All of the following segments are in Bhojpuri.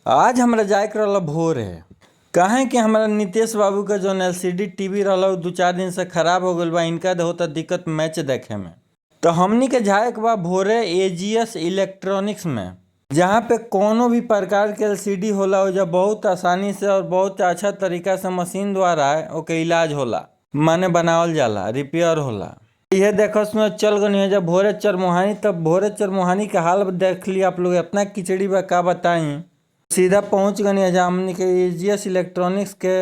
आज हमरा जाए के रहल भोरे, काहे कि हमरा नितेश बाबू के जौन एलसीडी टीवी रहल उ 2-4 दिन से खराब हो गइल बा। इनका होता दिक्कत मैच देखे में। तो हमनी के जाए के बा भोरे एजीएस इलेक्ट्रॉनिक्स में, जहाँ पे कोनो भी प्रकार के एलसीडी होला ओइजा बहुत आसानी से और बहुत अच्छा तरीका से मशीन द्वारा ओके इलाज होला, माने बनावल जाला, रिपेयर होला। इहे देखस सुनत चल गनी एजा भोरे चरमोहानी। तब भोरे चरमोहानी के हाल देख ली आप लोग, इतना किचड़ी बा का बताई। सीधा पहुंच गनी एजा हमनी के एजीएस इलेक्ट्रॉनिक्स के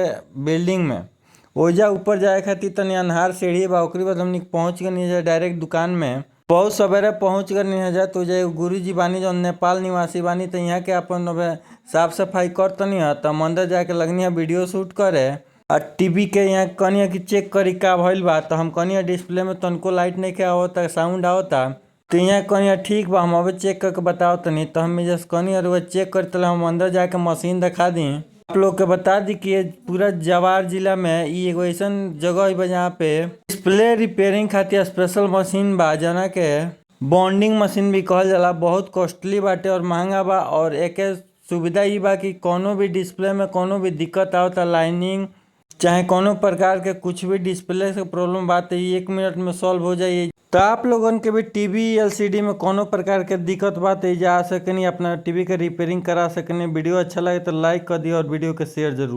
बिल्डिंग में। ओइजा ऊपर जाए खातिर तनी अन्हार सीढ़ी बा, ओकरी बाद हमनी पहुंच गनी एजा डायरेक्ट दुकान में। बहुत सवेरे पहुंच गनी एजा, तो ओइजा एगो गुरुजी बानी जौन नेपाल निवासी बानी, त यहाँ के अपन अबे साफ सफाई करतनी ह। त हम अंदर जाके लगनी है वीडियो शूट करे आ टीवी के यहाँ कहनी कि चेक करी का भइल बा। त हम कहनी डिस्प्ले में तनिको लाइट नइखे आवता, साउंड आवता। तो यहाँ कहनी ठीक बा, हम अबे चेक करके बताओ तनी। तो हम एजा से कहनी रउआ चेक करी तले हम अंदर जाके मशीन दिखा दी। आप लोग के बता दी कि ये पूरा जवार जिला में इ एगो अइसन जगह बा जहाँ पे डिस्प्ले रिपेयरिंग खातिर स्पेशल मशीन बा, जना के बॉन्डिंग मशीन भी कहल जाला। बहुत कॉस्टली बाटे और महंगा बा, और एके सुविधा इ बा कि कोनो भी डिस्प्ले में कोनो भी दिक्कत आवता, लाइनिंग चाहे कोनो प्रकार के कुछ भी डिस्प्ले से प्रॉब्लम बा, त इ 1 मिनट में सॉल्व हो जाई। तो आप लोगन के भी टीवी एलसीडी में कोनो प्रकार के दिक्कत बा त एजा आ सकनी, अपना टीवी के रिपेयरिंग करा सकनी। वीडियो अच्छा लगे तो लाइक कर दी और वीडियो के शेयर जरूर।